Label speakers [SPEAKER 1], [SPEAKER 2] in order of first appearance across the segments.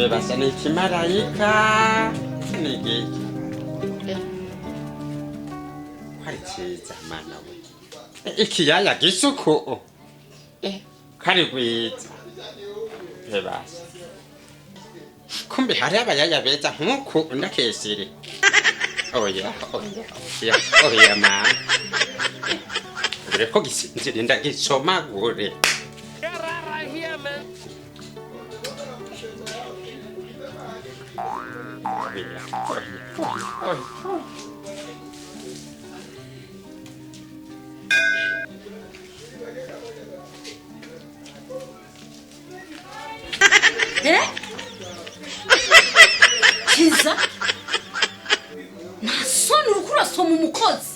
[SPEAKER 1] Bebasa ni ikimarayika ni igiki? Ko ari cyiza mana we. Ikiyaya gisuku ko ari rwiza. Bebasa kumbe hari abayaya beza nk'uku ndakesire. Oya oya oya oya mama, dore ko gisinzira ndagisomagure. Oya oya oya oya.
[SPEAKER 2] Eh? Kiza, nta soni, uriko urasoma umukozi?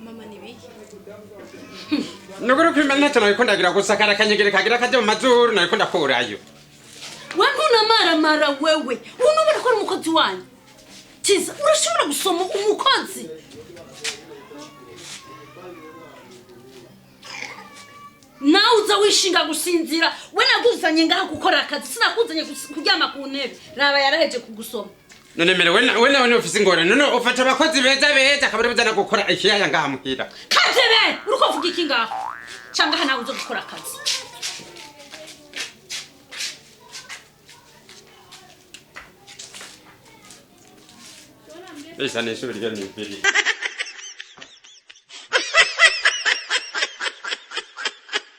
[SPEAKER 3] Mama, ni biki?
[SPEAKER 1] Nukuri kwimana ntacyo nariko ndagira, gusa kara kanyegere kagira kaje mu mazuru nariko ndakurayo.
[SPEAKER 2] We ntunamaramara wewe, unubona ko ari umukozi wanyu? Kiza, urashobora gusoma umukozi? Nawe uza wishinga gusinzira. We naguzanye ngaha gukora akazi, sinakuzanye kuryama ku ntebe. Raba, yaraheje kugusoma.
[SPEAKER 1] None mere we nawe niwe ufise ingorane. None ufata abakozi beza beza akaba ari buzana gukora ikiyaya ngaha muhira?
[SPEAKER 2] Kazebe, uriko uvuga iki ngaho? Cyangwa aha nawe uza gukora akazi.
[SPEAKER 1] Isa n'ishuri ryo nibiri.